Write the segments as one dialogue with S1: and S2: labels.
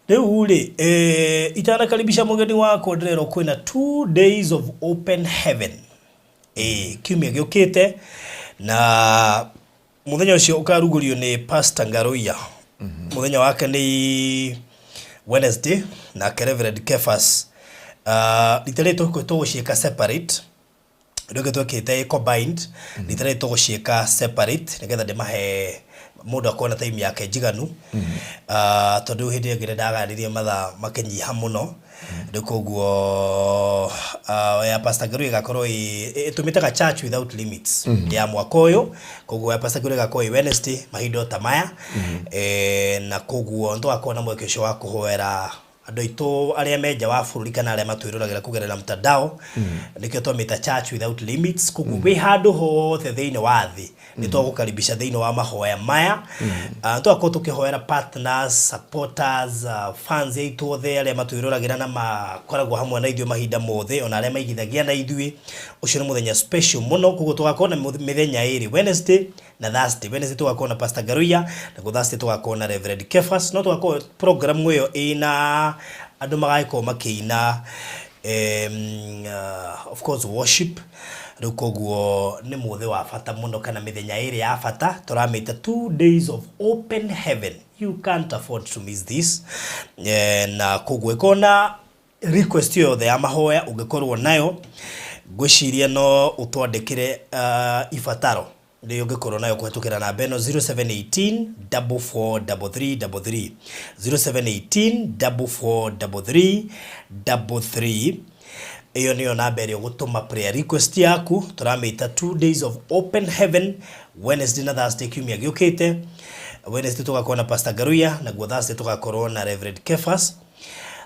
S1: Rĩu rĩ, itanakaribisha mũgeni wakwa, ndĩrerwo kwĩna 2 days of open heaven kiumia gĩũkĩte, na mũthenya ũcio ũkarugũrio nĩ Pastor Ngaruiya. Mũthenya wake nĩ Wednesday, nake Reverend Kefas. Rita rĩrĩ tũgũciĩka separate. Rĩngĩ twekĩte combined, rita rĩrĩ tũgũciĩka separate nĩgetha ndĩmahe mũndũ akorwo na time yake njiganu, tondũ hĩndĩ ĩyo ĩngĩ nĩndagaririe mathaa makĩnyiha mũno. Rĩu koguo ya Pastor Ngaruiya ĩgakorwo ĩtũmĩtaga Church Without Limits ya mwaka ũyũ. Koguo ya Pastor Ngaruiya ĩgakorwo ĩ Wednesday mahinda o ta maya, na koguo nĩtũgakorwo na mweke ũcio wa kũhoera andũ aitũ arĩa me nja wa bũrũri kana arĩa matwĩroragĩra kũgerera mtandao. Nĩkĩo twamĩta Church Without Limits. Koguo wĩ handũ hothe thĩinĩ wa thĩ, nĩ tũgũkaribisha thĩinĩ wa mahoya maya. Tũgakorwo tũkĩhoera partners, supporters, fans aitũ othe arĩa matwĩroragĩra na makoragwo hamwe na ithuĩ mahinda mothe, ona arĩa maigithagia na ithuĩ. Ũcio nĩ mũthenya special mũno. Koguo tũgakorwo na mĩthenya ĩrĩ, Wednesday na Thursday. Wednesday tũgakorwo na Pastor Ngaruiya, naguo Thursday tũgakorwo na Reverend Kefas. No tũgakorwo program ĩyo ĩna andũ magagĩkorwo makĩina, of course worship. Rĩu koguo nĩ mũthĩ wa bata mũno, kana mĩthenya ĩrĩ ya bata, tũramĩta 2 days of open heaven. You can't afford to miss this. Na koguo ĩkorwo na request yothe ya mahoya ũngĩkorwo nayo, ngwĩciria no ũtwandĩkĩre ibataro rĩrĩa ũngĩkorwo nayo kũhetũkĩra namba ĩno, 0718 443333, 0718 443333. Ĩyo nĩyo namba ĩrĩa ũgũtũma prayer request yaku. Tũramĩta 2 days of open heaven, Wednesday na Thursday, kiumia gĩũkĩte. Wednesday tũgakorwo na Pastor Ngaruiya, naguo Thursday tũgakorwo na Reverend Kefas.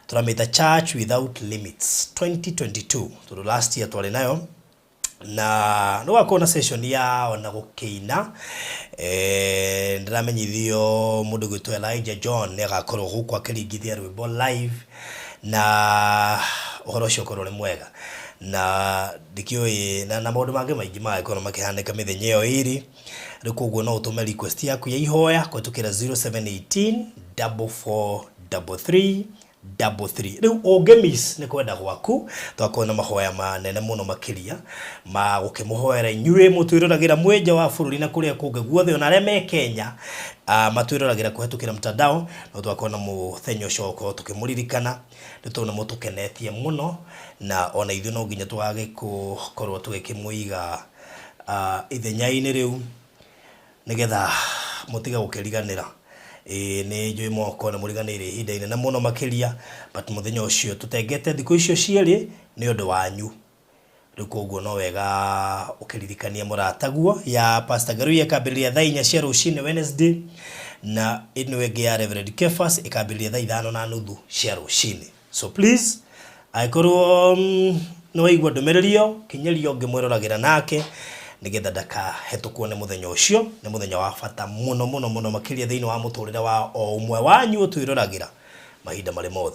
S1: Tũramĩta Church Without Limits 2022, tondũ last year twarĩ nayo. Na nĩ gwakorwo na session ya ona gũkĩina. Ndĩramenyithio mũndũ gwĩtwo Elijah John nĩ agakorwo gũkũ akĩringithia rwĩmbo live, na ũhoro ũcio ũkorwo ũrĩ mwega. Na ndikĩũĩ na maũndũ mangĩ maingĩ magagĩkorwo makĩhanĩka mĩthenya ĩyo ĩrĩ. Rĩu koguo no ũtũme request yaku ya ihoya kũhetũkĩra 0718 4433 33. Rĩu ũngĩ miss nĩ kwenda gwaku. Twakorwo na mahoya manene mũno makĩria ma gũkĩmũhoera inyuĩ mũtwĩroragĩra mwĩ nja wa bũrũri na kũrĩa kũngĩ guothe, ona arĩa me Kenya matwĩroragĩra kũhetũkĩra mtandao. No twakorwo na mũthenya ũcio wa gũkorwo tũkĩmũririkana, nĩ tondũ nĩ mũtũkenetie mũno, na ona ithuĩ no nginya tũgagĩkorwo tũgĩkĩmũiga ithenya-inĩ rĩu nĩgetha mũtige gũkĩriganĩra. Ĩĩ, nĩ njũĩ moko nĩ mũriganĩire ihinda inene mũno makĩria, but mũthenya ũcio tũtengete thikũ icio cierĩ nĩ ũndũ wanyu. Rĩu koguo no wega ũkĩririkania mũrataguo. Ya Pastor Ngaruiya ĩkambĩrĩria thaa 4 cia rũcinĩ Wednesday, na ĩno ĩngĩ ya Reverend Kefas ĩkambĩrĩria thaa 5:30 cia rũcinĩ. So please, angĩkorwo nĩ waigua ndũmĩrĩri ĩyo, kinyĩria ũngĩ mwĩroragĩra nake nĩgetha ndakahetũkwo nĩ mũthenya ũcio. Nĩ mũthenya wa bata mũno mũno mũno makĩria thĩinĩ wa mũtũrĩre wa o ũmwe wanyu ũtwĩroragĩra mahinda marĩ mothe.